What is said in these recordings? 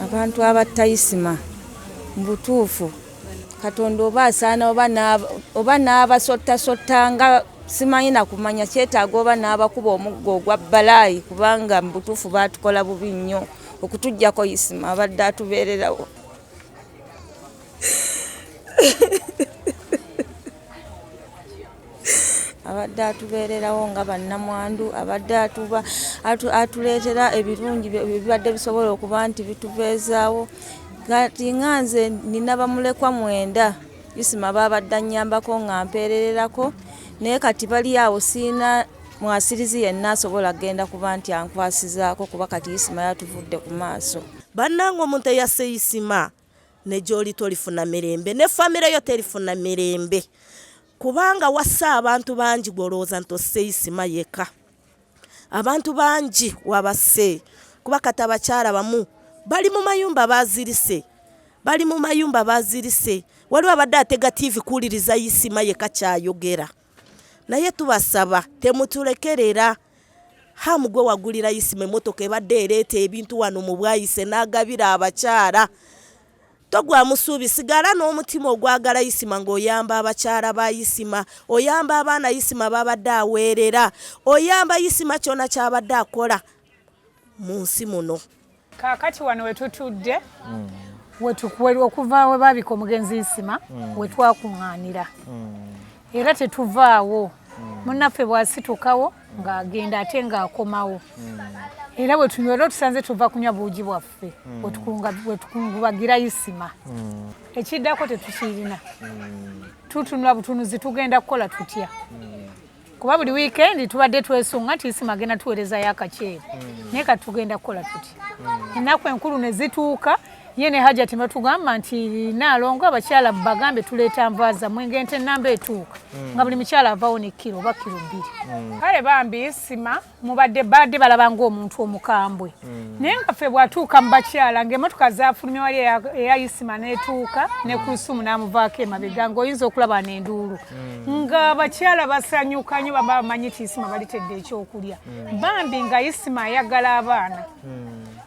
Abantu abatta Isma mu butuufu Katonda oba asaana oba n'abasottasotta nga simanyi na kumanya kyetaaga oba n'abakuba omuggo ogwa bbalaayi kubanga mu butuufu baatukola bubi nnyo okutuggyako Isma abadde atubeererawo. Abadde atubeererawo nga bannamwandu, abadde atuba atuleetera ebirungi ebibadde bisobola okuba nti bitubeezaawo. Kati nga nze nina bamulekwa mwenda, Isma baabadde annyambako nga mpeerererako naye kati bali awo sirina mwasirizi yenna asobola kugenda kuba nti ankwasizaako kuba kati Isma yatuvudde ku maaso. Bannange omuntu eyasse Isima ne gy'oli tolifuna mirembe ne famire yo terifuna mirembe kubanga wassa abantu bangi gw'olowooza nti osse Isima yeka abantu bangi wabasse kuba kati abakyala bamu bali mu mayumba bazirise bali mu mayumba bazirise waliwo abadde atega tiivi kuwuliriza Isima yeka kyayogera naye tubasaba temutulekerera Ham gwe wagulira Isima emmotoka ebadde ereeta ebintu wano mu Bwaise n'agabira abakyala. Togwamu ssuubi, sigala n'omutima ogwagala Isima ng'oyamba abakyala ba Isima, oyamba abaana Isima b'abadde aweerera, oyamba Isima kyona ky'abadde akola mu nsi muno. Kaakati wano wetutudde okuva we baabika omugenzi Isima wetwakuŋŋaanira era tetuvaawo. Munnaffe bw'asitukawo ng'agenda ate ng'akomawo era bwe tunywa era otusanze tuva kunywa buugi bwaffe wetukungubagira Isima. Ekiddako tetukirina, tutunula butunuzi tugenda kukola tutya kuba buli wiikendi tubadde twesunga nti Isima agenda tuweerezayo akaceere naye kati tugenda kukola tutya. Ennaku enkulu ne zituuka ye ne Hajati batugamba nti Naalongo abakyala bagambe tuleeta nva zammwe ng'ente ennamba etuuka nga buli mukyala avaawo ne kiro oba kiro 2. Kale bambi Isima mubadde badde balaba ng'omuntu omukambwe naye nga ffe bw'atuuka mu bakyala ng'emmotoka zaafulumye wali eya Isima n'etuuka ne Kulusumu n'amuvaako emabega ng'oyinza okulaba n'enduulu ng'abakyala basanyuka nnyo baba bamanyi nti Isima balitedde ekyokulya. Bambi nga Isima ayagala abaana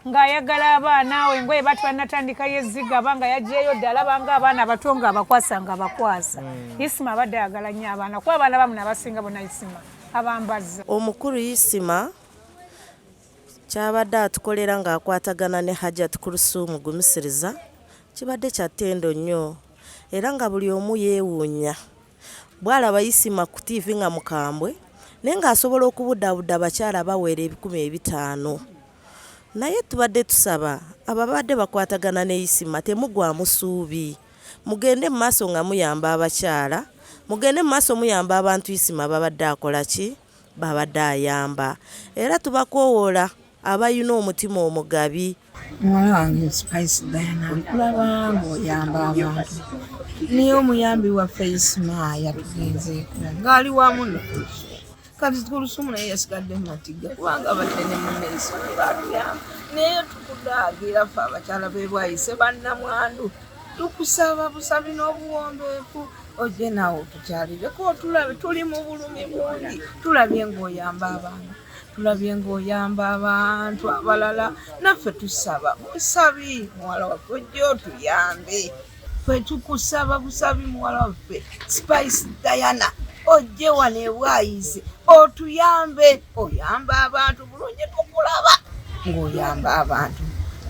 ng'ayagala abaana awo engoye bati banatandikayo ezigaba nga yaggyeyo ddala banga abaana abato ng'abakwasa ng'abakwasa. Isima abadde ayagala nnyo abaana kuba abaana bamuno abasinga bonna Isima abambazza. Omukulu Isima kyabadde atukolera ng'akwatagana ne Hajat Kulusumu Gumisiriza kibadde kya ttendo nnyo era nga buli omu yeewuunya bw'alaba Isima ku ttiivi nga mukambwe naye ng'asobola okubudaabuda abakyala abawera 500,000. Naye tubadde tusaba ababadde bakwatagana ne Isima temugwamu ssuubi. Mugende mu maaso nga muyamba abakyala, mugende mu maaso muyamba abantu Isima babadde akola ki? Babadde ayamba. Era tubakoowoola abalina omutima omugabi. Muwala wange Spice Diana, nkulaba ng'oyamba abantu naye omuyambi waffe Isima yatugenzeeko ng'ali wamu ne Kulusumu. Kati Kulusumu naye yasigadde mu matigga kubanga abadde ne munne Isima batuyamba naye tukudaagira ffe abakyala b'e Bwaise bannamwandu tukusaba busabi n'obuwombeefu ojje naawe otukyalireko otulabe tuli mu bulumi bungi tulabye ng'oyamba abaana tulabye ng'oyamba abantu abalala naffe tusaba busabi muwala waffe ojje otuyambe ffe tukusaba busabi muwala waffe Spice Diana ojje wano e Bwaise otuyambe oyamba abantu bulungi tukulaba ng'oyamba abantu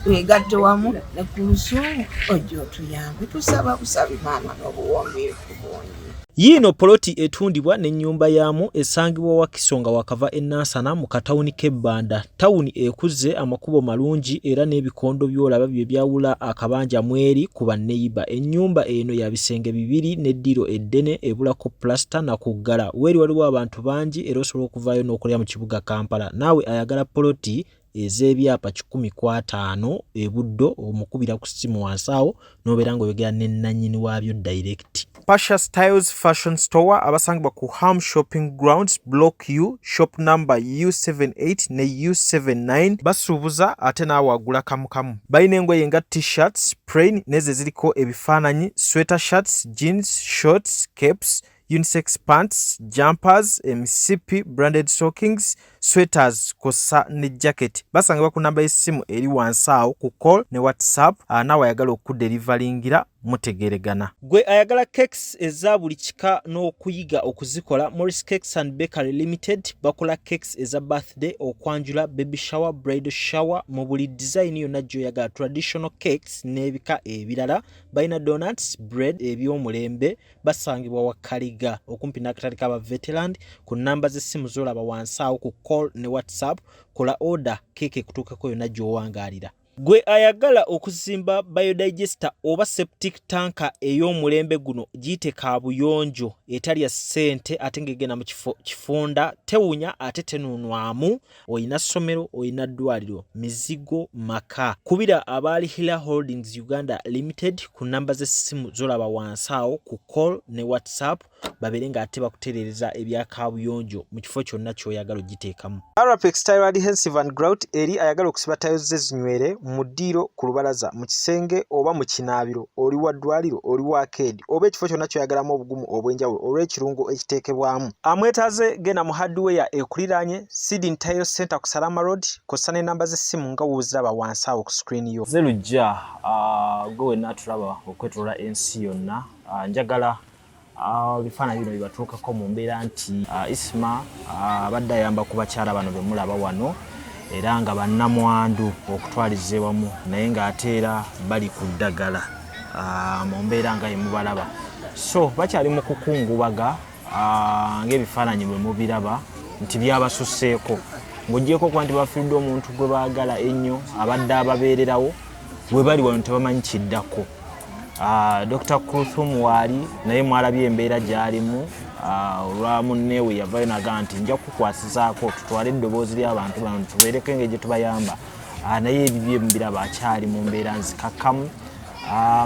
twegatte wamu ne Kulusumu ojje otuyambe tusaba busabi maama n'obuwombeefu bungi. Yiino poloti etundibwa n'ennyumba yaamu esangibwa Wakiso nga wakava e Nansana mu katawuni k'e Banda. Tawuni ekuze, amakubo malungi era n'ebikondo by'olaba bye byawula akabanja mw'eri ku banneyiba. Ennyumba eno ya bisenge bibiri n'eddiiro eddene, ebulako pulasita na kuggala. W'eri waliwo abantu bangi era osobola okuvaayo n'okolera mu kibuga Kampala. Naawe ayagala poloti ez'ebyapa 150 e Buddo omukubira ku ssimu wansi awo n'obeera ng'oyogera ne nnannyini waabyo direct. Pasha Styles Fashion Store abasangibwa ku Ham Shopping Grounds Block U shop number U78 ne U79 basuubuza ate naawe agula kamukamu. Balina engoye nga t-shirts, plain n'ezo eziriko ebifaananyi, sweater shirts, jeans, shorts, capes, Unisex pants, jumpers, emisipi, branded stockings, sweaters kw'ossa ne jacket. Basangibwa ku namba y'essimu eri wansi awo ku call ne WhatsApp. Naawe ayagala okukuderivalingira mutegeeregana. Gwe ayagala cakes eza buli kika n'okuyiga okuzikola, Morris Cakes and Bakery Limited bakola cakes eza birthday, okwanjula, baby shower, bridal shower mu buli design yonna gy'oyagala, traditional cakes n'ebika ebirala. Balina donuts, bread eby'omulembe. Basangibwa Wakaliga okumpi n'akatale k'aba Veteran ku nnamba z'essimu z'olaba wansi awo ku call ne WhatsApp. Kola order keeke ekutuukako yonna gy'owangaalira. Gwe ayagala okuzimba biodigester oba septic tank ey'omulembe guno, giyite kaabuyonjo etalya ssente ate ng'egenda mu kifo kifunda, tewunya ate tenuunwamu. Olina ssomero, olina ddwaliro, mizigo, maka, kubira aba Hila Holdings Uganda Limited ku nnamba z'essimu z'olaba wansi awo ku call ne WhatsApp, babeere ng'ate bakutereereza ebya kaabuyonjo mu kifo kyonna ky'oyagala ogiteekamu. Arapex Tile Adhesive and Grout eri ayagala okusiba tayo ze zinywere mu ddiiro, ku lubalaza, mu kisenge oba mu kinaabiro, oli wa ddwaliro, oli wa arcade oba ekifo kyonna ky'oyagalamu obugumu obw'enjawulo olw'ekirungo ekiteekebwamu. Amwetaaze genda mu hardware ekuliraanye Sidin Tile Center ku Salama Road, kw'ossa n'ennamba z'essimu nga w'oziraba wansi awo ku screen yo. Nze Lujja, gwe wenna atulaba okwetoloola ensi yonna, njagala ebifaananyi bino bibatuukako mu mbeera nti Isma abadde ayamba ku bakyala bano be mulaba wano era nga bannamwandu okutwaliza ewamu, naye ng'ate era bali ku ddagala mu mbeera nga yemubalaba, so bakyali mu kukungubaga ng'ebifaananyi bwe mubiraba nti byabasusseeko, ng'ogyeko okuba nti bafiiriddwa omuntu gwe baagala ennyo abadde ababeererawo. We bali wano tebamanyi kiddako. Dr. Kruthum waali naye mwalabye embeera gy'alimu olwa munneewe yavayo nagamba nti nja kukwasizaako tutwale eddoboozi ly'abantu bano tubeereko engeri gye tubayamba. Naye ebibye mubiraba akyali mu mbeera nzikakkamu,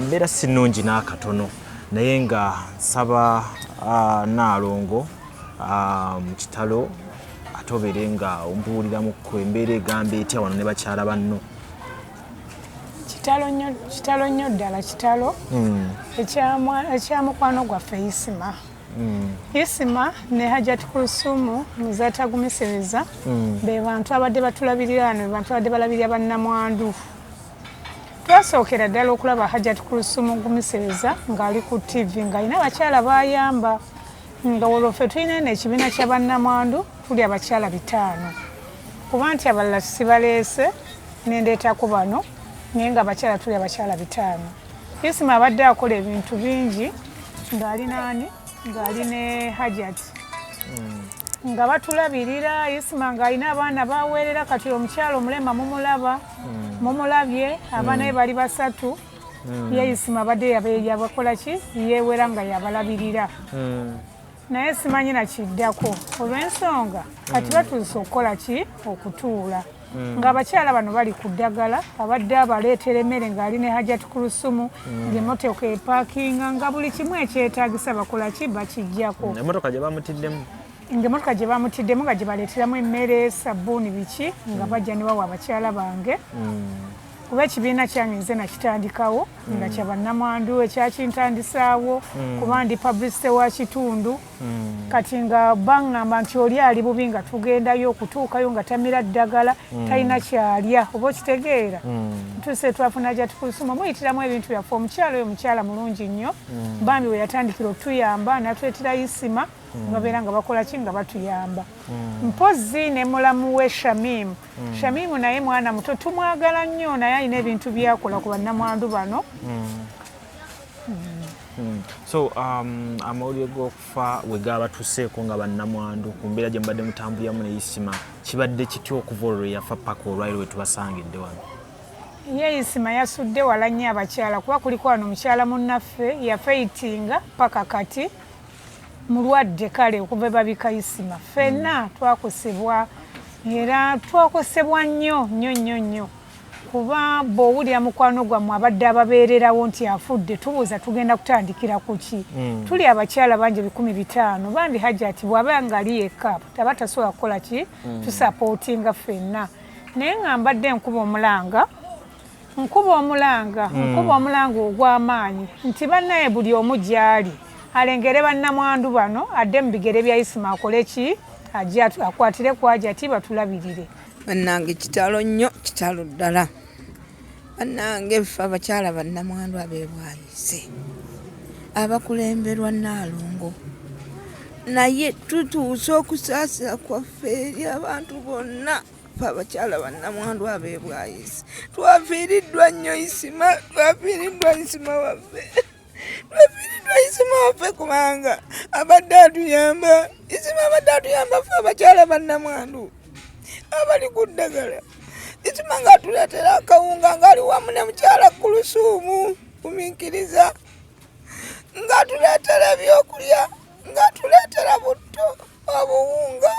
mbeera si nnungi n'akatono, naye nga nsaba Naalongo mu kitalo ate obeere nga ombuuliramuko embeera egamba etya wano ne bakyala banno. Kitalo nnyo, kitalo nnyo ddala, kitalo ekya mukwano gwaffe Isima. Isima ne Hajat Kulusumu Muzatagumisiriza be bantu abadde batulabirira wano, be bantu abadde balabirira bannamwandu. Twasookera ddala okulaba Hajat Kulusumu Gumisiriza ng'ali ku TV ng'alina abakyala bayamba, nga olwo ffe tulina eno ekibiina kya bannamwandu, tuli abakyala 5, kuba nti abalala sibaleese nendeetako bano, naye nga abakyala tuli abakyala 5. Isima abadde akola ebintu bingi ng'ali naani, ng'ali ne Hajat, nga batulabirira. Isima ng'alina abaana baweerera. Kati omukyala omulema mumulaba, mumulabye, abaana be bali basatu. Ye Isima abadde yabakola ki, yeewera nga yabalabirira, naye simanyi nakiddako olw'ensonga kati batuuse okukola ki, okutuula ng'abakyala bano bali ku ddagala. Abadde abaleetera emmere ng'ali ne Hajat Kulusumu, ng'emmotoka epaakinga, nga buli kimu ekyetaagisa bakola ki, bakijjako. Emmotoka gye bamutiddemu. Ng'emmotoka gye bamutiddemu nga gye baleeteramu emmere, sabbuuni, biki, nga bajja ne bawa abakyala bange, kuba ekibiina kyange nze nakitandikawo nga kya bannamwandu, ekyakintandisaawo kuba ndi publicity wa kitundu. Kati nga baŋŋamba nti oli ali bubi, nga tugendayo, okutuukayo nga tamira ddagala, talina kyalya, oba okitegeera. Ntuuse twafuna Jatukusuma, muyitiramu ebintu byaffe. Omukyala oyo mukyala mulungi nnyo bambi. We yatandikira otuyamba natuleetera Isima, babeera nga bakola ki, nga batuyamba. Mpozzi ne mulamu we Shamimu. Shamimu naye mwana muto, tumwagala nnyo, naye alina ebintu byakola ku bannamwandu bano. So amawulire g'okufa we gabatuseeko nga bannamwandu ku mbeera gye mubadde mutambuliramu ne Isima, kibadde kitya okuva olwo lwe yafa paka olwaliro we tubasangidde wano? Ye Isima yasudde wala nnyo abakyala, kuba kuliko wano mukyala munnaffe yafeitinga paka kati mulwadde. Kale okuva babika Isima, ffenna twakosebwa, era twakosebwa nnyo nnyo nnyo nnyo, kuba bw'owulira mukwano gwammwe abadde ababeererawo nti afudde, tubuuza tugenda kutandikira ku ki? Tuli abakyala bangi, 500,000. Bambi Hajati bw'aba nga ali yekka aba tasobola kukola ki, tusapootinga ffenna. Naye nga mbadde nkuba omulanga, nkuba omulanga, nkuba omulanga ogw'amaanyi nti bannaye, buli omu gy'ali Alengere bannamwandu bano, adde mu bigere bya Isima, akole ki, ajje akwatire ku Hajati batulabirire. Bannange, kitalo nnyo, kitalo ddala. Bannange, ffe abakyala bannamwandu ab'ebwayise abakulemberwa Nnaalongo, naye tutuuse okusaasira kwaffe eri abantu bonna. Ffe abakyala bannamwandu ab'ebwayise twafiiriddwa nnyo Isima, twafiiriddwa Isima waffe, twafiiriddwa Isima waffe, kubanga abadde atuyamba. Isima abadde atuyamba ffe abakyala bannamwandu abali ku ddagala. Isima ng'atuleetera akawunga ng'ali wamu ne mukyala Kulusuumu Gumiikiriza, ng'atuleetera ebyokulya, ng'atuleetera butto, obuwunga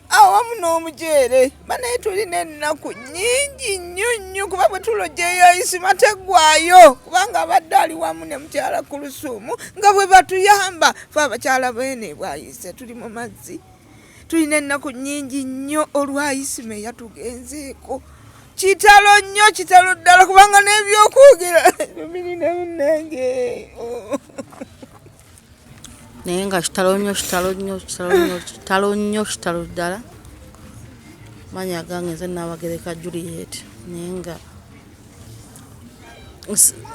awamu n'omuceere. Banaye, tulina ennaku nnyingi nnyo nnyo, kuba bwe tulojja Isima teggwayo, kubanga abadde ali wamu ne mukyala Kulusuumu nga bwe batuyamba. Fe abakyala beene bwayise tuli mu mazzi, tulina ennaku nnyingi nnyo olwa Isima eyatugenzeeko. Kitalo nnyo, kitalo ddala, kubanga n'ebyokwogera birina munnange. Naye nga kitalo nnyo, kitalo nnyo, kitalo nnyo, kitalo nnyo, kitalo ddala. Manya gange nze Naabagereka Juliet, naye nga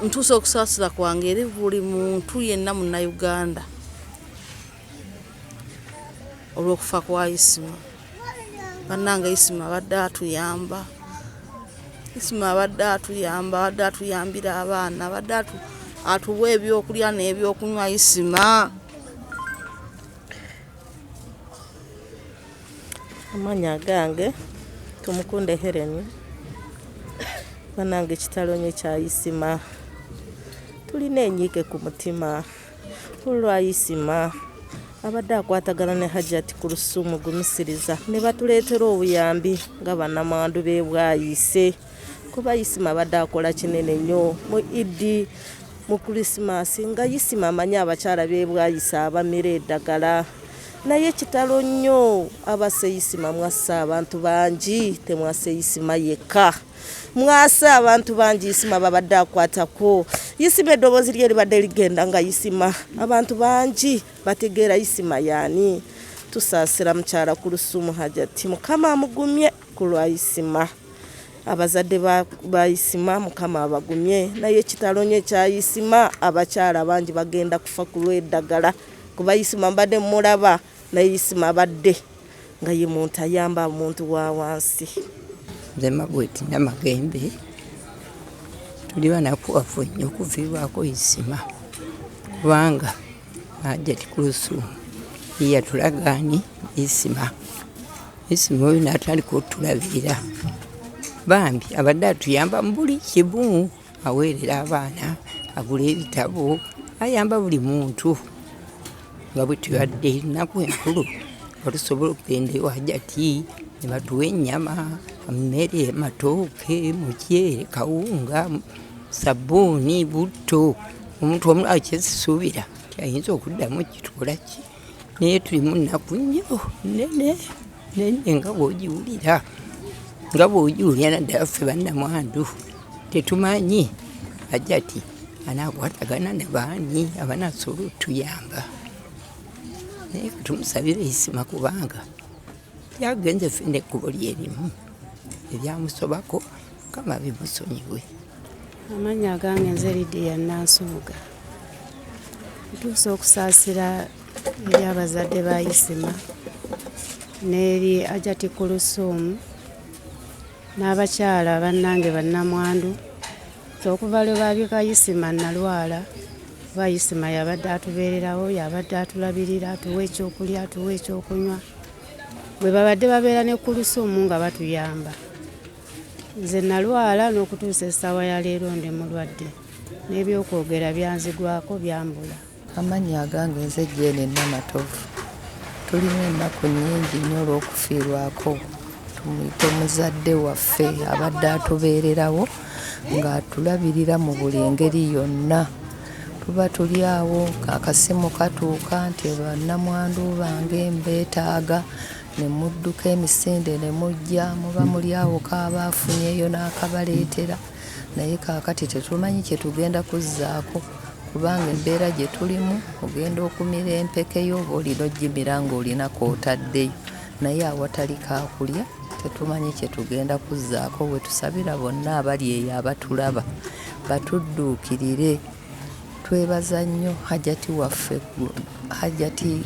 ntuusa okusaasira kwange eri buli muntu yenna Munnayuganda olw'okufa kwa Isima. Bannange, Isima abadde atuyamba, Isima abadde atuyamba, abadde atuyambira abaana, abadde atuwa ebyokulya n'ebyokunywa. Isima. Amannya gange Tumukunde Helen. Bannange, kitalo nnyo kya Isima. Tulina enyiike ku mutima olwa Isima. Abadde akwatagana ne Hajati Kulusumu Gumisiriza ne batuleetera obuyambi nga bannamwandu b'e Bwayise, kuba Isima abadde akola kinene nnyo mu Iddi, mu Krisimaasi, nga Isima amanyi abakyala b'e Bwayise abamira eddagala. Naye kitalo nnyo, abasse Isima mwasse abantu bangi, temwasse Isima yekka, mwase abantu bangi. Isima babadde akwatako, Isima eddoboozi lye libadde ligenda, nga Isima abantu bangi bategeera Isima yaani. Tusaasira mukyala Kulusumu Hajati, Mukama amugumye ku lwa Isima. Abazadde ba Isima, Mukama abagumye. Naye kitalo nnyo ekya Isima, abakyala bangi bagenda kufa ku lw'eddagala, kuba Isima mbadde mulaba, naye Isima abadde nga ye muntu ayamba omuntu wa wansi. Nze Magweti Namagembe. Tuli banakuwafu nnyo okuviibwako Isima, kubanga Hajati Kulusumu yeyatulagaani Isima. Isima oyo n'atandika otulabirira. Bambi, abadde atuyamba mu buli kimu, aweerera abaana, agula ebitabo, ayamba buli muntu. Nga bwe tubadde ennaku enkulu, nga tusobola okugenda ewa Hajati ne batuwa ennyama, emmere, amatooke, muceere, kawunga, sabbuuni, butto. Omuntu omulala kyesisuubira nti ayinza okuddamu kitukola ki, naye tulimu nnaku nnyo nnene nene, nga bw'ogiwulira, nga bw'ogiwulira, naddala ffe bannamwandu tetumanyi Hajati anaakwatagana ne baani abanaasobola otuyamba. Naye tumusabire Isima, kubanga yagenze ffe nekkubo lyerimu, ebyamusobako Mukama bimusonyiwe. Amannya agange nze Lidiya Nansubuga. Ntuusa okusaasira eri abazadde ba Isima n'eri Hajati Kulusuumu n'abakyala bannange bannamwandu. Okuva lwe baabika Isima nalwala, kuba Isima yabadde atubeererawo, yabadde atulabirira, atuwa ekyokulya, atuwa ekyokunywa. Bwe babadde babeera ne Kulusuumu nga batuyamba. Nze nalwala n'okutuusa essaawa ya leero ndi mulwadde, n'ebyokwogera byanzigwako, byambula. Amannya agange nze Jane Namatovu. Tulina ennaku nnyingi nnyo olw'okufiirwako tumuyite omuzadde waffe abadde atubeererawo ng'atulabirira mu buli ngeri yonna. Tuba tuli awo, akasimu katuuka nti bannamwandu bange mbeetaaga, ne mudduka emisinde ne mujja. Muba muli awo, kaaba afunyeeyo n'akabaleetera. Naye kaakati tetumanyi kye tugenda kuzzaako Kubanga embeera gye tulimu ogenda okumira empeke yo oba olina ogimira ng'olina k'otaddeyo naye awatali kaakulya tetumanyi kye tugenda kuzzaako. We tusabira bonna abali eyo abatulaba batudduukirire. Twebaza nnyo Hajati waffe Hajati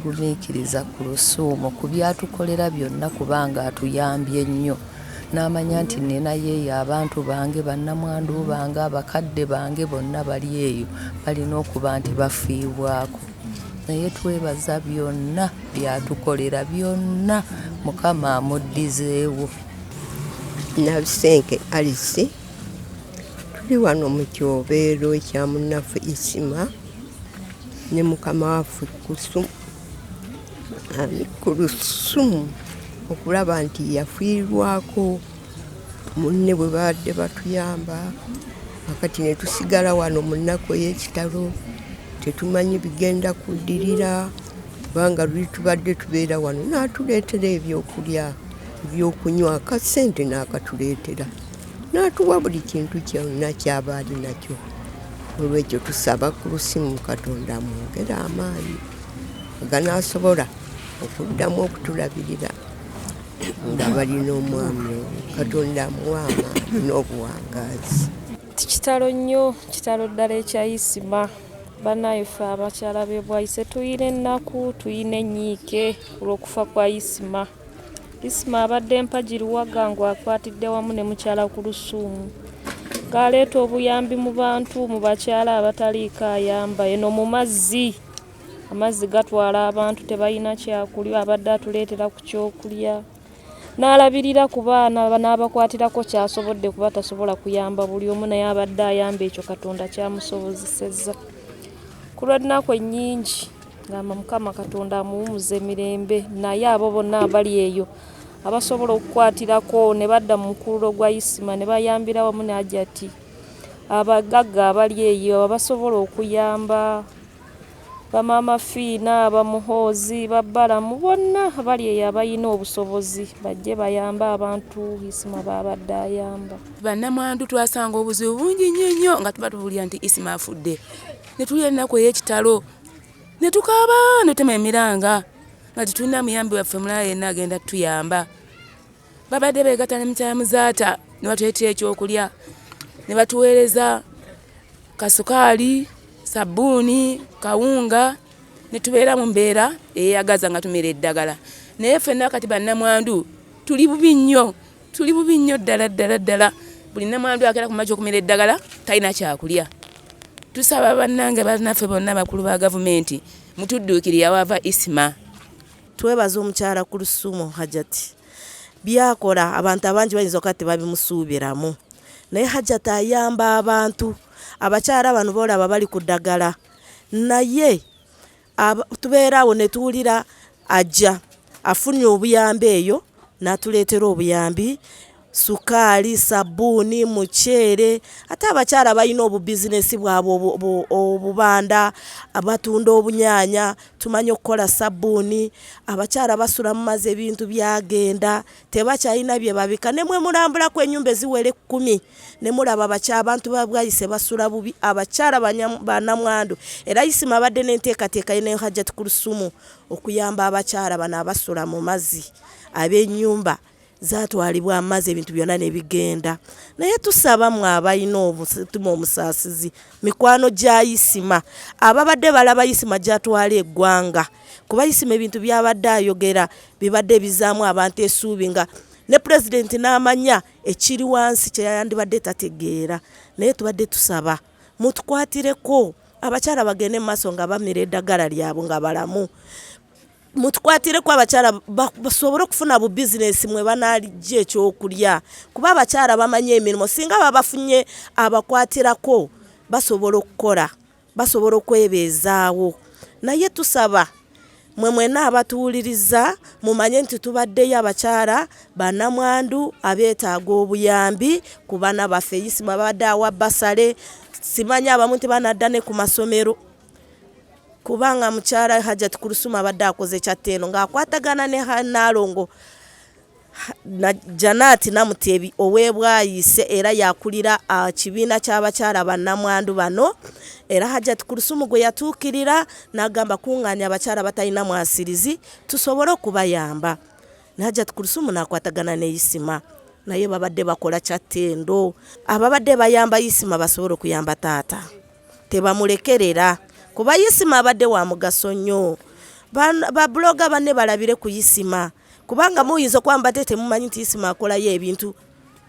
Gumiikiriza Kulusuumu ku by'atukolera byonna kubanga atuyambye nnyo n'amanya nti nninayo eyo abantu bange, bannamwandu bange, abakadde bange bonna bali eyo balina okuba nti bafiibwako. Naye twebaza byonna by'atukolera byonna Mukama amuddizeewo. Nabisenke Alice, Tuli wano mu kyobeero ekya munnaffe Isma ne mukama waffe Kulusumu okulaba nti yafiirwako munne bwe babadde batuyamba akati ne tusigala wano mu nnaku ey'ekitalo tetumanyi bigenda kuddirira kubanga luli tubadde tubeera wano n'atuleetera ebyokulya ebyokunywa akasente n'akatuleetera. N'atuwa buli kintu kyonna ky'aba ali nakyo. Olwekyo tusaba Kulusimu Katonda amwongere amaanyi aganaasobola okuddamu okutulabirira nga balina omwami oyo. Katonda amuwe amaanyi n'obuwangaazi. Kitalo nnyo, kitalo ddala ekya Isma. Bannaaye ffe abakyala b'e Bwaise tuyina ennaku, tuyina ennyiike olw'okufa kwa Isma. Isma abadde mpagi luwaga ng'akwatidde wamu ne mukyala Kulusuumu ng'aleeta obuyambi mu bantu mu bakyala abataliiko ayamba eno mu mazzi amazzi gatwala abantu tebalina kyakulya abadde atuleetera ku kyokulya n'alabirira ku baana n'abakwatirako ky'asobodde kuba tasobola kuyamba buli omu naye abadde ayamba ekyo Katonda kyamusobozesezza ku lw'ennaku ennyingi. Ngamba Mukama Katonda amuwumuze mirembe naye abo bonna abali eyo abasobola okukwatirako ne badda mu mukululo gwa Isma ne bayambira wamu ne Hajati abagagga abali eyo abasobola okuyamba bamaama Fiina bamuhoozi babbalamu bonna abali eyo abalina obusobozi bajje bayambe abantu Isma baabadde ayamba. Bannamwandu twasanga obuzibu bungi nnyo nnyo nga tuba tuwulira nti Isma afudde ne tulya ennaku ey'ekitalo. Ne tukaaba ne tutema emiranga nga tetulina muyambi waffe mulala yenna agenda tutuyamba. Babadde beegatta ne mukyala Muzaata ne batuleetera ekyokulya ne batuweereza kasukaali, sabbuuni, kawunga ne tubeera mu mbeera eyeeyagaza nga tumira eddagala. Naye ffenna kati bannamwandu tuli bubi nnyo, tuli bubi nnyo ddala ddala ddala. Buli nnamwandu akeera ku makya okumira eddagala talina kyakulya. Tusaba bannange bannaffe bonna bakulu ba gavumenti mutudduukirire awava Isma. Twebaza omukyala Kulusumu Hajati byakola abantu abangi bayinza okuba tebabimusuubiramu naye Hajati ayamba abantu abakyala bano bolaba bali ku ddagala naye tubeera awo ne tuwulira ajja afunye obuyambi eyo n'atuleetera obuyambi sukaali, sabbuuni, muceere ate abakyala balina obubizinesi bwabwe obubanda, batunda obunyaanya, tumanyi okukola sabbuuni, abakyala basula mu mazzi ebintu byagenda tebakyalina bye babika ne mwe mulambulako ennyumba eziwera ekkumi ne mulaba abantu ba Bwaise basula bubi abakyala banamwandu era Isima abadde n'enteekateeka ye ne Hajjat Kulusumu okuyamba abakyala bano abasula mu mazzi ab'ennyumba zatwalibwa amazzi ebintu byonna ne bigenda naye tusaba mwe abalina omutima omusaasizi mikwano gya Isima ababadde balaba Isima gy'atwala eggwanga kuba Isima ebintu by'abadde ayogera bibadde bizaamu abantu essuubi nga ne pulezidenti n'amanya ekiri wansi kye yandibadde tategeera naye tubadde tusaba mutukwatireko abakyala bagende mu maaso nga bamira eddagala lyabwe nga balamu mutukwatireko abakyala basobole okufuna bu bizinesi mwe banaalijja ekyokulya kuba abakyala bamanyi emirimu singa babafunye abakwatirako basobola okukola basobola okwebeezaawo naye tusaba mwe mwena abatuwuliriza mumanye nti tubaddeyo abakyala banamwandu abeetaaga obuyambi ku baana baffe isima babadde awa basale simanyi abamu nti banadda ne ku masomero kubanga mukyala Hajat Kulusuma abadde akoze kyattendo ng'akwatagana ne Naalongo. Janat Namutebi ow'e Bwaise, era yakulira kibiina ky'abakyala bannamwandu bano. Era Hajat Kulusumu gwe yatuukirira n'agamba, "Kuŋŋaanya abakyala batalina mwasirizi tusobole okubayamba." Ne Hajat Kulusumu n'akwatagana ne Isima, naye babadde bakola kyattendo. Ababadde bayamba Isima basobole okuyamba taata, tebamulekerera, kuba Isima abadde wa mugaso nnyo. Babuloga banne balabire ku Isima, kubanga muyinza okuba mubadde temumanyi nti Isima akolayo ebintu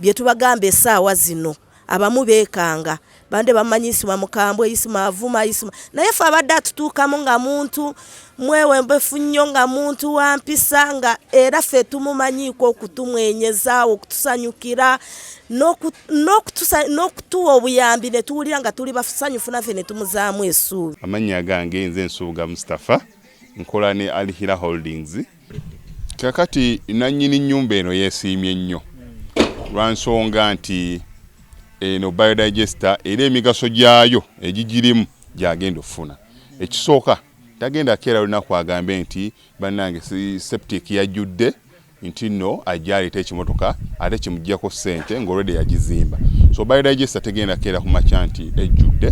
bye tubagamba essaawa zino. Abamu beekanga bande bamanyi Isima mukambwe, Isima avuma, Isima, naye fe abadde atutuukamu nga muntu mwewembefu nnyo, nga muntu wa mpisa, nga era ffe tumumanyiiko okutumwenyeza, okutusanyukira n'okutuwa obuyambi, ne tuwulira nga tuli basanyufu naffe ne tumuzaamu essuubi. Amannya gange nze Nsubuga Mustapha, nkola ne Alhira Holdings. Kakati nannyini nnyumba eno yeesiimye nnyo lwa nsonga nti eno biodigester era emigaso gyayo egigirimu gyagenda okufuna. Ekisooka, tagenda keera lunaku agambe nti, "Bannange, septic yajjudde," nti nno ajja aleeta ekimotoka ate kimugjako ssente ng'olwedde yagizimba. So biodigester tegenda keera ku makya nti ejjudde.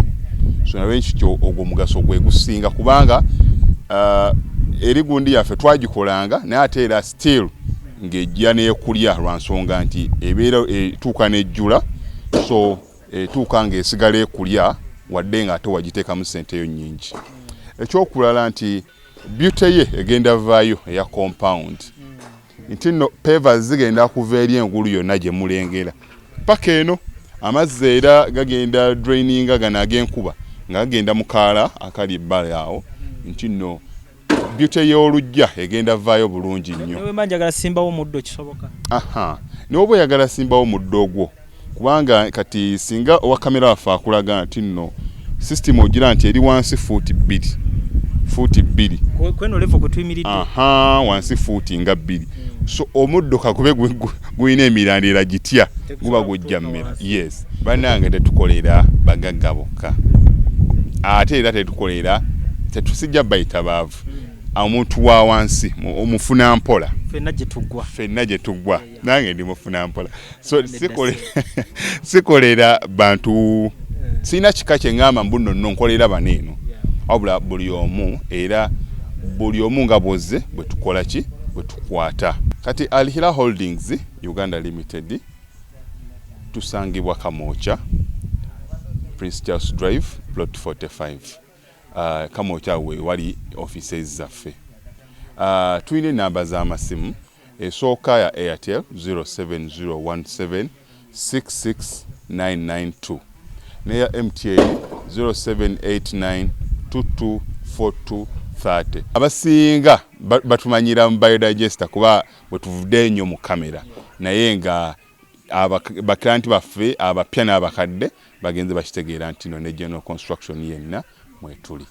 So nalwekityo ogwo omugaso gwe gusinga, kubanga eri gundi yaffe twagikolanga, naye ate era still ng'ejja n'ekulya lwa nsonga nti ebeera etuuka n'ejjula. So etuuka ng'esigala ekulya wadde ng'ate wagiteekamu ssente yo nnyingi. Ekyokulala nti beauty ye egenda vaayo eya compound, nti nno pavers zigenda kuva eri engulu yonna gye mulengera paka eno. Amazzi era gagenda draininga gano ag'enkuba nga gagenda mu kaala akali ebbali awo, nti nno beauty y'oluggya egenda vaayo bulungi nnyo. Newemba njagala simbawo muddo, kisoboka? Aha, n'oba oyagala simbawo muddo ogwo, kubanga kati singa owa kamera waffe akulaga nti nno system ogira nti eri wansi fuuti 2, fuuti 2. Kweno level kwe tuyimiridde. Aha, wansi fuuti nga 2. So omuddo kakube gulina emirandira gitya, guba gujja mmera. Yes, bannange, tetukolera bagagga bokka, ate era tetukolera, tetusijja bayita baavu. Omuntu wa wansi omufuna mpola. Ffenna gye tuggwa. Ffenna gye tuggwa, nange ndi mufuna mpola. So sikolera bantu, sirina kika kye ŋŋamba mbu nno nno nkolera bano eno, wabula buli omu, era buli omu nga bwozze bwe tukola ki, bwe tukwata. Kati Alhira Holdings Uganda Limited tusangibwa Kamwokya, Prince Charles Drive, plot 45. Kamwokya we wali offices zaffe. Tulina enamba z'amasimu. Esooka ya Airtel, 07017 66992, neya MTN 0789 224230. Abasinga batumanyira mu biodigester, kuba bwe tuvudde ennyo mu kamera, naye nga baklienti baffe abapya n'abakadde bagenze bakitegeera nti no ne general construction yenna mwetuli.